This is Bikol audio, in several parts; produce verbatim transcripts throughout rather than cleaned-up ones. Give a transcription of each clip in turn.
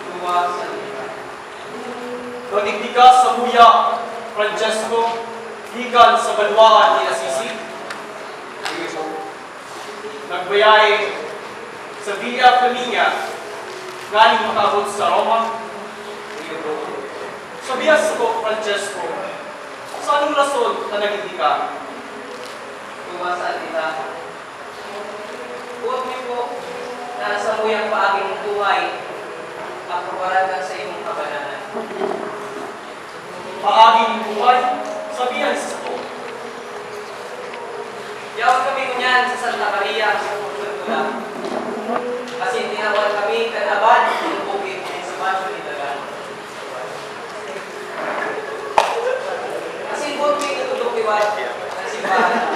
Duwa sa lima. Nagdigdi ka samuya, Francesco, gikan sa banwaan ni Assisi. Nagbayae sa Via Flaminia nganing makaabot sa Roma. Sabihan sako, Francesco, sa anong rason ta nagdigdi ka? Duwa sa lima. Boot mi po na an samuyang paagi nin buhay, aprubaran kan saimong kabanalan. Paagi nin buhay? Sabihan sako. Yaon kami ngunyan sa Santa Maria sa Porciuncula, asin tinawan kami kan abad nin bukid nin Sibacho nin Dalan. Asin boot mi itubod liwat an simbahan.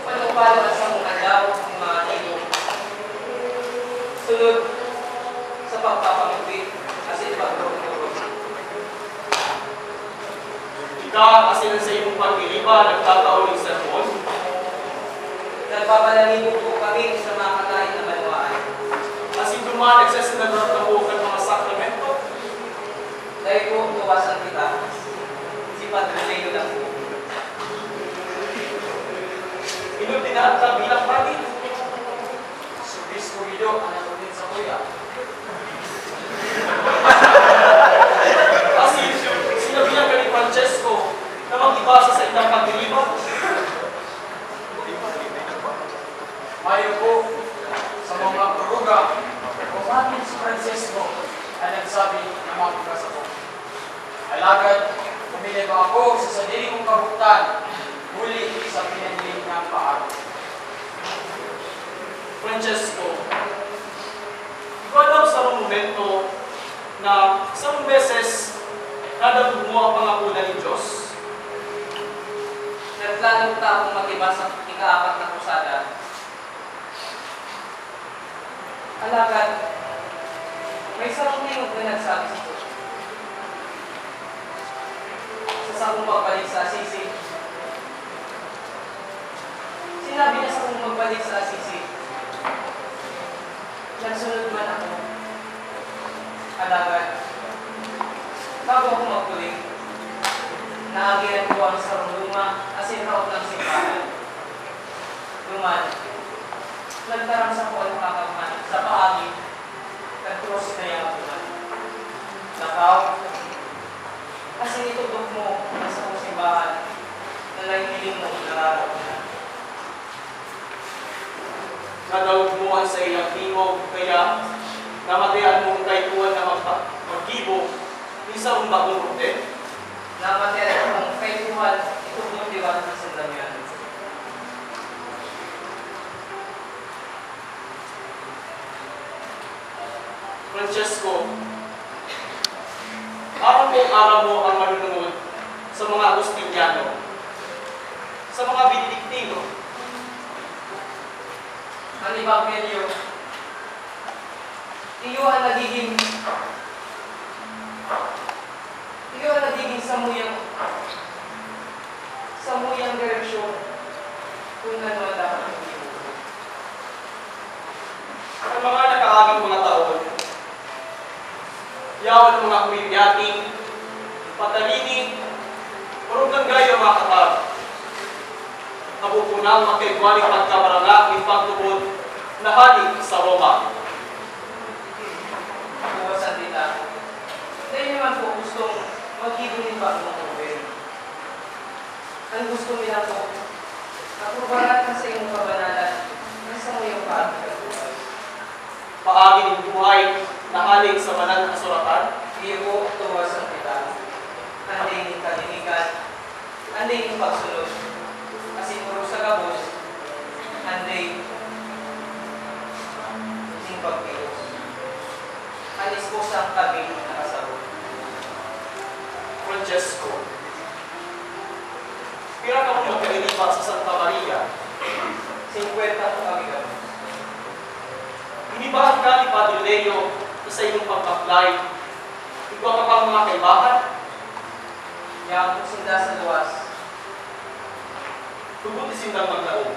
Pano-pano an samong aldaw nin mga gibo, sunod sa pagpapangugit asin pagdorong-dorong. Ika asin an saimong pagiriba nagtatao nin sermon? Nagpapanalipog po kami sa mga kalain na banwaan. Asin duman nagseselebrar kamo kan mga sakramento? Dai po, tuwasan kita. Si Padre Leo lang po. Inoordinahan ka bilang padi? Si Obispo Guido an nag-ordin sakuya. Asin, sinabihan ka ni Francesco na mag-iba sa saindang pagiriba? Mayo po, sa mga program, kung mayo si Francesco an nagsabi na mag-iba sako. Alagad, guminiba ako sa sadiri kong kabotan, huli sa pinahiling niyang paaro. Francesco, igwa daw sarong momento na sarong beses nadangog mo ang pangapodan nin Dios? Nagplano ta akong mag-iba sa ikaapat na krusada. Alagad, may sarong tingog na nagsabi sako, sa sakong pagbalik sa Assisi, sinabi niya sakong magbalik sa Assisi. Nagsunod man ako. Alagad, bago ako magtuling, naagihan ko an sarong luma asin raot na simbahan. Duman, nagtaram sako an kakabhan sa paagi kan krus na yaon duman. Lakaw, asin itubod mo an sakong simbahan na nahihiling mo nararaot na. Nadaog mo an saiyang tingog, kaya namatean mong kaipuhan na magpa-, maggibo nin sarong bagong orden? Namatean akong kaipuhan itubod liwat an sandamyan. Francesco, aram kong aram mo ang manunungod sa mga Agustiniano, sa mga Benediktino. An Ebanghelyo, iyo an nagigin, iyo an nagigin samuyang, samuyang direksyon kun ano an dapat mong gibohon. Sa mga nakaaging mga taon, yaon an mga huminyating, patalini, orog kan gayo mga katab. Habo ko nang magkaigwa nin pagkamaranga nin pagtubod na hale sa Roma. Buwasan kita. Dai naman po gustong maggibo nin bagong orden. An gusto mi lang po, aprubaran kan saimong kabanalan an samuyang paagi kan buhay. Paagi nin buhay na hale sa Banal na Kasuratan? Iyo po, tuwasan kita. An dai nin kalinigan, an dai nin pagsunod, asin orog sa gabos, an dai nin pagtios. An esposang tabi na kasabot. Francesco, pira kamo magkairiba sa Santa Maria? Singkwenta po kami gabos. Inibahan ka ni Padre Leo sa saimong pagbaklay. Igwa ka pang mga kaibahan? Yaon po sinda sa luwas. Tubod ni sindang maglaog.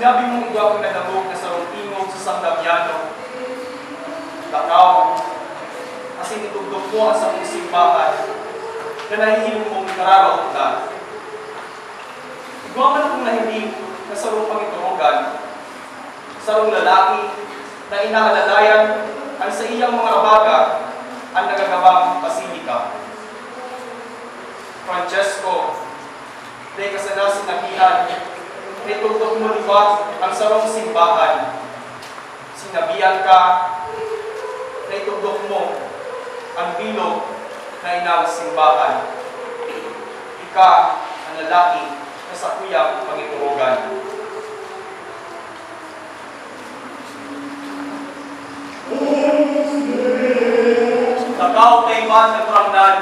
Sinabi mong igwa kang nadangog na sarong tingog sa sanggabyano, "Lakaw, asin itugdok mo an sakong simbahan na nahihiling mong nararaot na." Igwa man akong nahiling na sarong pangiturugan, sarong lalaki na inahaladayan an saiyang mga rabaga an nagagabang basilika. "Francesco, dai ka sana sinabihan na itugdok mo liwat an sarong simbahan. Sinabihan ka na itugdok mo an bilog na inang simbahan. Ika an lalaki na sakuyang pangiturugan." Lakaw, kaiban na Kagurangnan,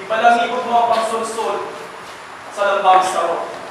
ibalangibog mo ang pagsulsol sa lambang saro.